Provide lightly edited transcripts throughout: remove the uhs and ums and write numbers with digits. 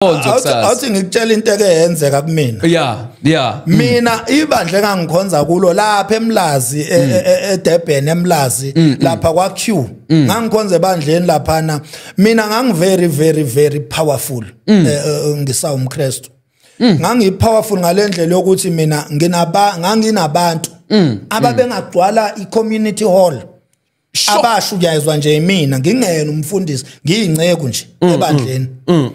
Kusasa. Awuthi ngikutshela into eke yenzeka kumina. Mina ibandla engangikhonza kulo lapha eMlazi, eDurban eMlazi, lapha kwa Q. Ngangikhonza ebandleni laphana. Mina ngangi very very very powerful, ngisa umKristu. Ngangi powerful ngalendlela yokuthi mina nginaba nganginabantu ababengagcwala i-community hall. Abashunyayezwa nje mina, ngingena umfundisi, ngiyinceku nje ebandleni.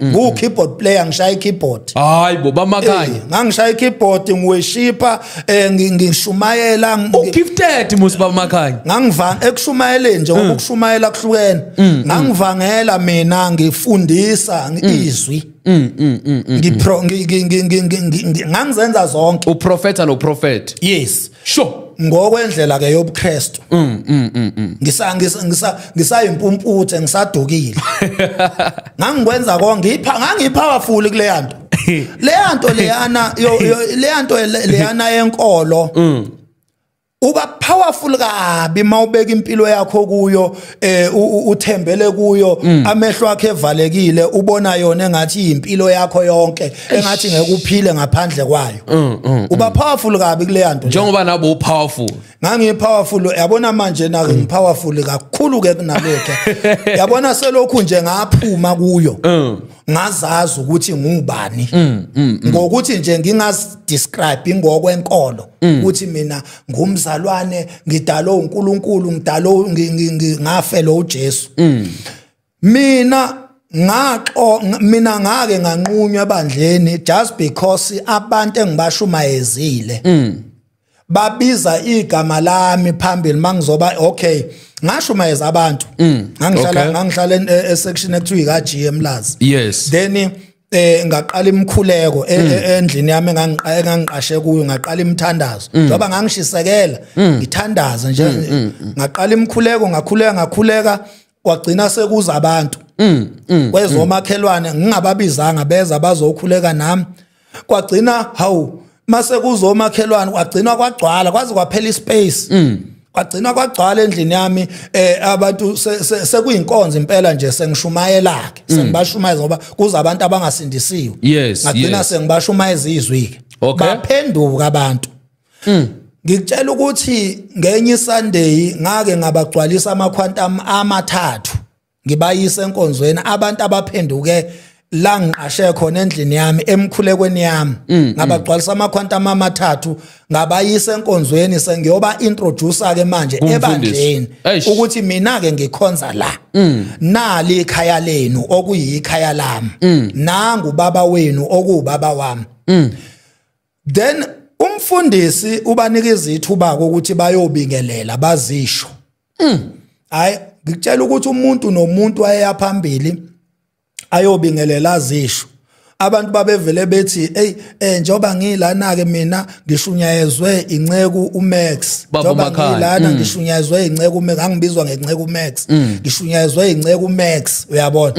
Ngu keyboard player, ngishaya i-keyboard. Hayi bo, bamakhanya. Ngangishaya i-keyboard, ngiworshipa, ngishumayela. Ugifted musi, bamakhanya. Ngangiva ekushumayeleni nje, ngoba ukushumayela kuhlukene. Ngangivangela mina, ngifundisa izwi. Ngipro ngangizenza zonke. Uprofeta no prophet. Yes. Sure. Ngokwendlela ke yobuKristu. Ngisa ngisa ngisa ngisayimpumputhe, ngisadukile. Ngangikwenza konke, ngipha ngangipowerful kule yanto. Leya nto leyana leya nto leyana yenkolo. Uba powerful kabi mawubeka impilo yakho kuyo, uthembele kuyo, amehlo akhe evalekile, ubona yona engathi impilo yakho yonke, engathi ngeke uphile ngaphandle kwayo. Uba powerful kabi kule nto. Njengoba nabo upowerful. Ngangi powerful, yabona manje na ngipowerful kakhulu ke kunalokho. Yabona selokhu nje ngaphuma kuyo, ngazazi ukuthi ngubani. Ngokuthi nje ngingazi describe ngokwenkolo ukuthi mina ngumzalwane, ngidalwe uNkulunkulu, ngidalwe ngafela uJesu. Mina ngaxo mina ngake nganqunywa ebandleni just because abantu engibashumayezile babiza igama lami phambili mangizoba, okay, ngashumayeza abantu. Ngangihlala ngangihlala e section ekuthiwa ika G eMlazi. Then ngaqala imkhuleko endlini yami engangiqashe kuyo, ngaqala imithandazo njengoba ngangishisekela ngithandaza nje. Ngaqala imkhuleko, ngakhuleka, ngakhuleka, kwagcina sekuza abantu kwezomakhelwane ngingababizanga, beza bazokhuleka nami. Kwagcina, hawu, mase kuzomakhelwane kwagcina kwagcwala kwaze kwaphela ispace, kwagcina kwagcwala endlini yami, abantu sekuyinkonzo impela nje, sengishumayela ke, sengibashumayeza ngoba kuza abantu abangasindisiwe. Ngagcina sengibashumayeza izwi ke. Baphenduka abantu. Ngikutshela ukuthi ngenye iSunday ngake ngabagcwalisa amaquantum amathathu, ngibayisa enkonzweni abantu abaphenduke la ngiqashe khona endlini yami, emkhulekweni yami. Ngabagcwalisa amaquantum amathathu, ngabayisa enkonzweni, sengiyoba introduce ke manje Kumfundisi. ebandleni Eish. ukuthi mina ke ngikhonza la, nali ikhaya lenu okuyikhaya lami, nangu baba wenu okuwubaba wami. Then umfundisi ubanikeza ithuba ukuthi bayobingelela, bazisho. Hayi, ngikutshela ukuthi umuntu nomuntu wayeya phambili ayobingelela, azisho. Abantu babevele bethi, "Hey, njoba ngilana ke mina ngishunyayezwe inceku uMax." Baba Njoba Makhaya. ngilana ngishunyayezwe inceku uMax, angibizwa ngenceku uMax, ngishunyayezwe inceku uMax, uyabona.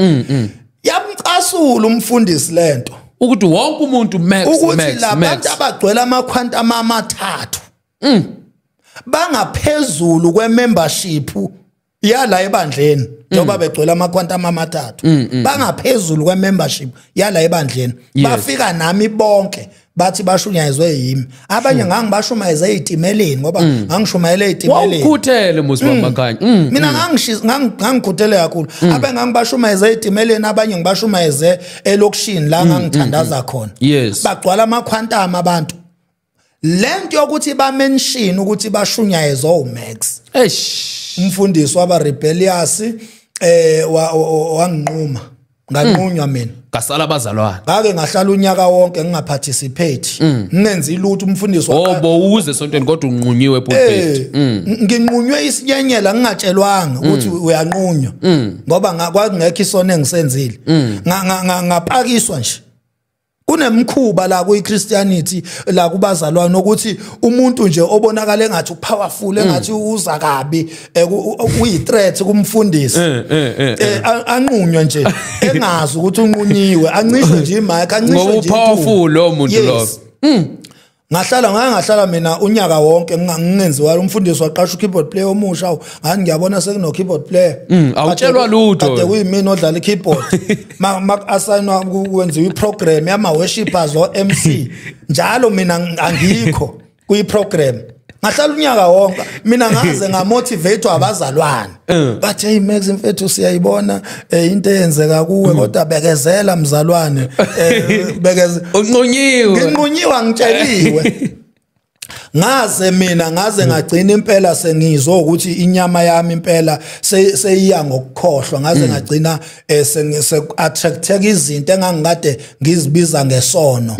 Yamcasula umfundisi lento. Ukuthi wonke umuntu Max, ukuthi Max, labantu Max. abagcwele amaquantum amathathu bangaphezulu kwemembership yala ebandleni, njengoba begcwele amaquantum amathathu, bangaphezulu kwemembership yala ebandleni. Bafika nami bonke bathi bashunyayezwe yimi. Abanye ngangibashumayeze ezitimeleni, ngoba ngangishumayela ezitimeleni. Wawukhuthele musi, Baba Makhanya. Mina ngangikhuthele kakhulu. Abe ngangibashumayeze ezitimeleni, abanye ngibashumayeze elokishini la ngangithandaza khona. Bagcwala amaquantum abantu. Lento yokuthi ba mention ukuthi bashunyayezwe uMax, Eish. umfundisi waba rebellious, wanginquma, nganqunywa mina. Gasala abazalwane. Ngake ngahlala unyaka wonke ngingaparticipate, ngingenzi ilutho. Umfundisi Oh, bowuze esontweni kodwa unqunyiwe pulpit. Nginqunywe isinyenyela ngingatshelwanga ukuthi uyanqunywa, ngoba kwakungekho isono engisenzile. Ngapakiswa nje. Kunemkhuba la kuyiChristianity, la kubazalwane, ukuthi umuntu nje obonakala engathi upowerful, engathi uza kabi, uyi threat kumfundisi, anqunywe nje engazi ukuthi unqunyiwe, ancishwe nje imic, ancishwe Ngoba nje upowerful ithuba. lo muntu lo. Yes. Ngahlala mina unyaka wonke ngingenziwa. Umfundisi waqasha u-keyboard player omusha, ngani ngiyabona sekuno keyboard player. Awutshelwa lutho. Kade kuyimina odlala i-keyboard. Maku-assignwa kwenziwa i-program yama-worshippers o-MC, njalo mina angikho kuyi-program. Ngahlala unyaka wonke mina, ngaze ngamotivate abazalwane, bathi, "Hey Max mfethu, siyayibona into eyenzeka kuwe, kodwa bekezela mzalwane, bekezela." Unqunyiwe. Nginqunyiwe, ngitsheliwe. Ngaze mina ngaze ngagcina impela sengizwa ukuthi inyama yami impela seyiya ngokukhohlwa. Ngaze ngagcina sekuattracteka izinto engangikade ngizibiza ngesono,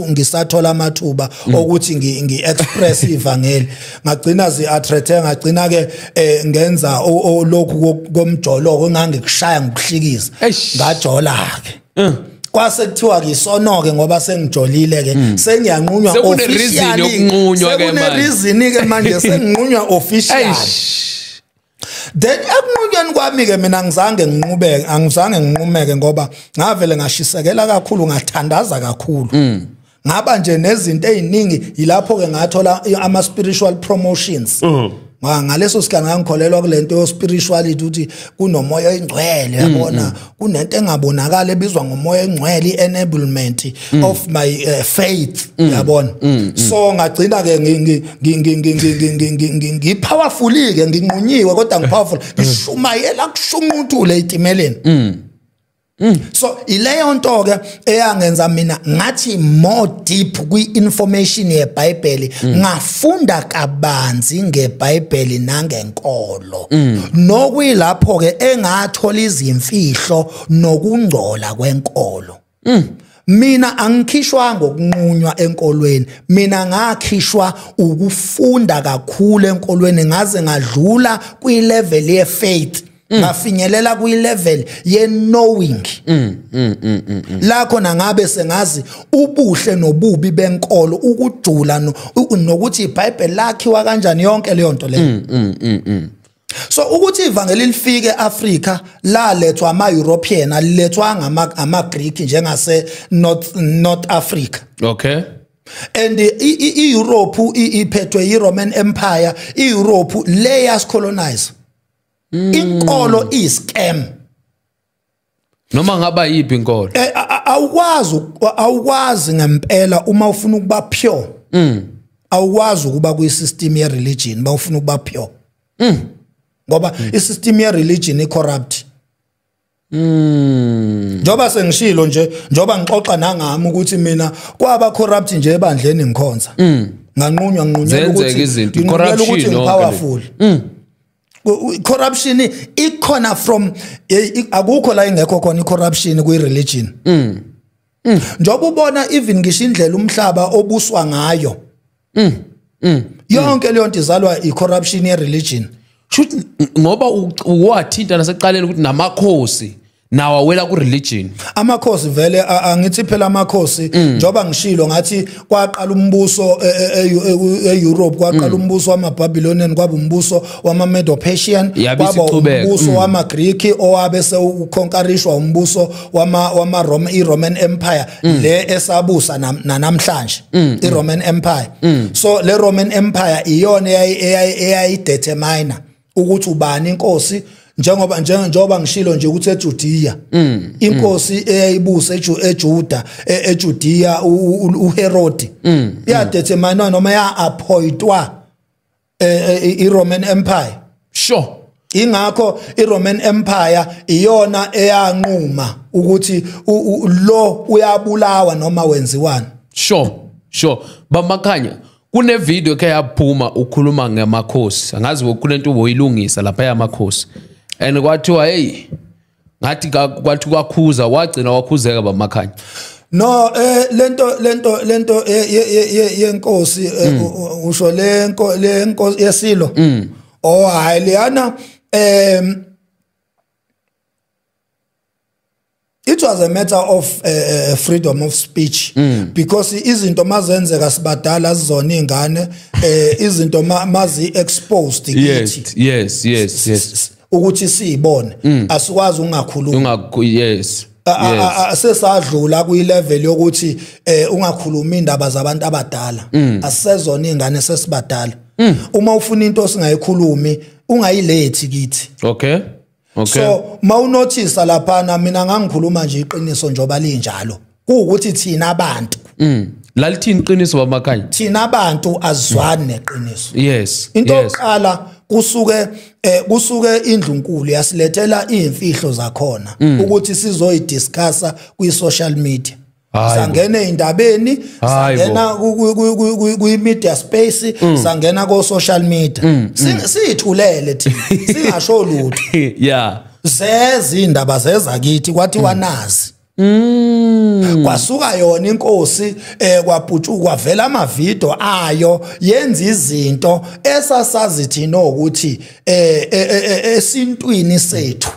ngisathola amathuba okuthi ngi-express ivangeli. Ngagcina zi-attracteka, ngagcina ke ngenza lokhu komjoloko engangikushaya ngokuhlikiza. Ngajola ke, kwase kuthiwa ngisono ke ngoba sengijolile ke, sengiyanqunywa officially. Sekune reason ke manje, senginqunywa officially. Then ekunqunyweni kwami ke mina ngizange nginqubeke, angizange nginqumeke, ngoba ngavele ngashisekela kakhulu, ngathandaza kakhulu, ngaba nje nezinto eziningi. Yilapho ke ngathola ama spiritual promotions. Ngaleso sikhathi ngangikholelwa kulento yo spirituality, ukuthi kunomoya oyingcwele, yabona, kunento engabonakala ebizwa ngomoya oyingcwele, enablement of my faith, yabona. So ngagcina ke ngi powerful ke, nginqunyiwe kodwa ngipowerful, ngishumayela kushunquthule etimeleni. So ileyo nto ke eyangenza mina ngathi more deep kwi-information yeBhayibheli, ngafunda kabanzi ngeBhayibheli nangenkolo, nokuyilapho ke engathola izimfihlo nokungcola kwenkolo. Mina angikhishwanga ukunqunywa enkolweni, mina ngakhishwa ukufunda kakhulu enkolweni, ngaze ngadlula kwi-level ye-faith, ngafinyelela kwi-level ye-knowing, la khona ngabe sengazi ubuhle nobubi benkolo, ukujula nokuthi iBhayibheli lakhiwa kanjani, yonke leyo nto leyo. So ukuthi ivangeli lifike eAfrika, lalethwa ama-European, alilethwanga ama-Greek njengase North Africa. And i-Europe iphethwe i-Roman Empire. I-Europe le yasicolonize. Inkolo iyi-scam. Noma ngaba yiphi inkolo? Awukwazi ngempela uma ufuna ukuba pure. Awukwazi ukuba kwi-system ye-religion bawufuna ukuba pure. Ngoba i-system ye-religion i-corrupt. Njoba sengishilo nje, njoba ngixoxa nangami ukuthi mina kwaba corrupt nje ebandleni ngikhonza. Nganqunywa, nginqunyelwa ukuthi nginqunyelwa corruption ukuthi powerful. Corruption ikhona from akukho la ingekho khona i-corruption kwi-religion. Njoba ubona even ngisho indlela umhlaba obuswa ngayo. Yonke leyo nto izalwa i-corruption ye-religion. Shuthi ngoba wathinta nasekuqaleni ukuthi namakhosi nawo awela ku religion. Amakhosi vele, angithi phela amakhosi, njoba ngishilo ngathi kwaqala umbuso e-Europe, kwaqala umbuso wamaBabylonian, kwaba umbuso wama-Medo-Persian, kwaba umbuso wamaGreek owabe sewuconquerishwa umbuso wama Rome, iRoman Empire le esabusa namhlanje, iRoman Empire. So le Roman Empire iyona eyayidetermine ukuthi ubani inkosi, njengoba ngishilo nje ukuthi eJudea inkosi eyayibusa eJuda, eJudea, uHerod, yadetermine noma ya-appointwa iRoman Empire. Ingakho iRoman Empire iyona eyanquma ukuthi lo uyabulawa noma wenziwani. Sure. Bamakhanya, kune video ke yaphuma ukhuluma ngamakhosi, angazi kunento uboyilungisa lapha yamakhosi, and kwathiwa hey, ngathi kwathi kwakhuza, wagcina wakhuzeka bamakhanya. No, lento yenkosi, usho le nkosi yesilo? Oh hayi, leyana it was a matter of freedom of speech, because izinto mazenzeka sibadala, sizona ingane, izinto mazi exposed kithi yes yes yes yes ukuthi siyibone, asikwazi ungakhuluma. Yes. Sesadlula kwi-level yokuthi ungakhulumi indaba zabantu abadala. Asisezona ingane, sesibadala. Uma ufuna into singayikhulumi, ungayilethi kithi. Okay. So mawunothisa laphana, mina ngangikhuluma nje iqiniso njoba linjalo, kuwukuthi thina abantu Lalithini iqiniso, bamakhanya? Thina abantu azizwani neqiniso. Into yokuqala, kusuke indlunkulu yasilethela izimfihlo zakhona ukuthi sizoyidiscussa kwi social media. Hayi bo. Sangena endabeni, Hayi bo. sangena kwi media space, sangena ko social media. Siyithulele thina, singasho lutho. Zeza indaba, zeza kithi, kwathiwa nazi. Kwasuka yona inkosi, kwaphutshuka, kwavela amavidiyo ayo yenza izinto esasazi thina ukuthi esintwini sethu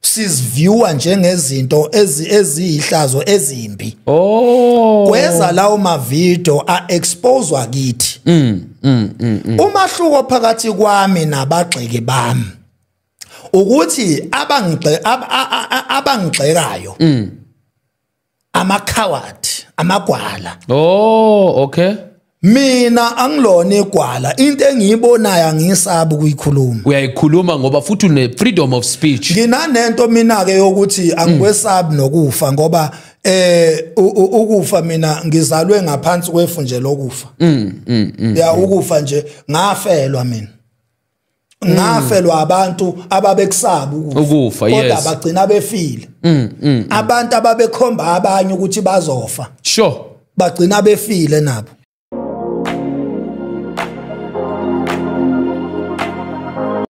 siziviewa njengezinto eziyihlazo, ezimbi. Kweza lawo mavidiyo a-exposewa kithi. Umahluko phakathi kwami nabagxeki bami ukuthi abangigxekayo ama-coward, amagwala. Oh, okay. Mina angilona igwala. Into engiyibonayo angiyisabi ukuyikhuluma. Uyayikhuluma ngoba futhi une freedom of speech. Nginanento mina ke yokuthi angikwesabi nokufa, ngoba ukufa, mina ngizalwe ngaphansi kwefu nje lokufa. Ya, ukufa nje ngafelwa mina. Ngafelwa abantu ababekusaba ukufa. Ukufa, Kodwa bagcina befile. Abantu ababekhomba abanye ukuthi bazofa. Bagcina befile nabo.